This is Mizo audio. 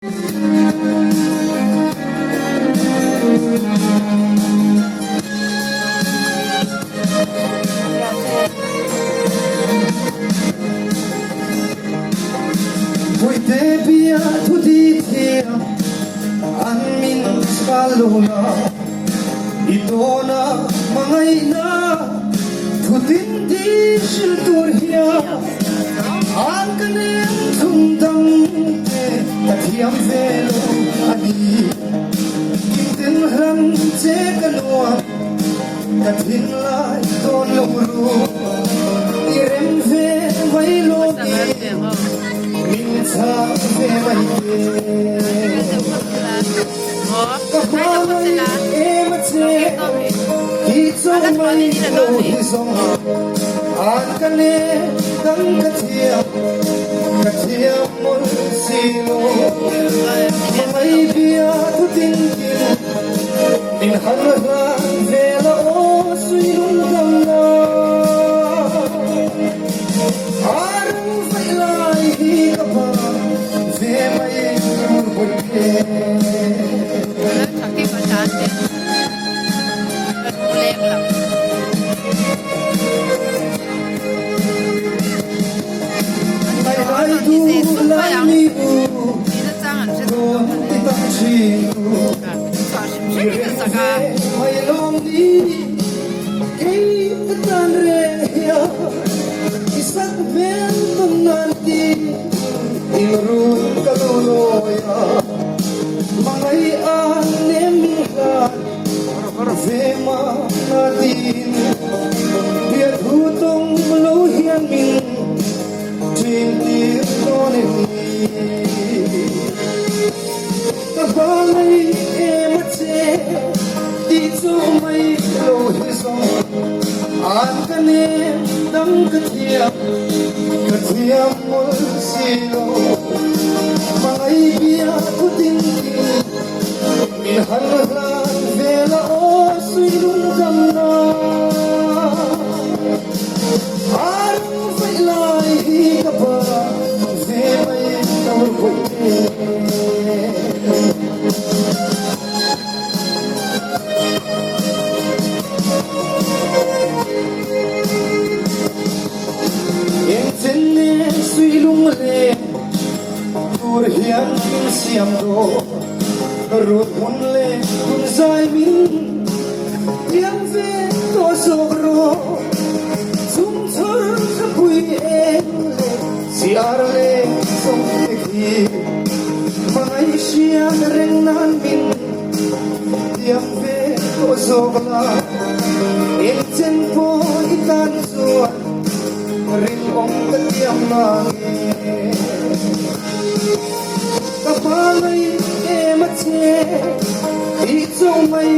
Puite bia thu ti thiam an min chhal lo la, i tawna hmangaihna thu tin ti hrilh tur hian an ka nem thum dang te ka thiam ve lo a ni. Kimten hlan che ka nuam ka thinlai dawn lo ru, i rem ve mai lawmin min chhang ve mai te. Ka hmangaih em a che tih chu mai lo hi zawng an ka nen dang ka thiam ka thiam mawlh si lo. Hmangaih bia thu tin tin min han hlan vel a aw sui lung dam na. A rang vaih lai hi ka pa ve mai tur bawih te. Ngaihai duh lai mi u rawn ti tak thin u. I rem ve mai lawm ni kei ka tan reng hian i sak hmel tawn nan ti in run ka lo lawi a mangai a nem min hlan ve ma na tin biathu tawng lo hian min thin tir dawn em ni. Ka hmangaih em a che tih chu mai lo hi zawng an ka nem dang ka thiam ka thiam mawlh si lo hmangaih bia thu tin tin min han hlan vel a aw sui lung dam na a ram vaih lai hi ka pa ve mai lo vawi te. Engchen nge sui lung le tur hian min siam dawn rut hmun le hun zai min tiam ve tawh zawk rawh chung chhar thapui eng leh chiar leh zawng te khi hmangaih hriat reng nan min tiam ve tawh zawk la engchen pawh i tan chuan rinawm ka tiam na nge ka hmangaih em a che tih chauh mai.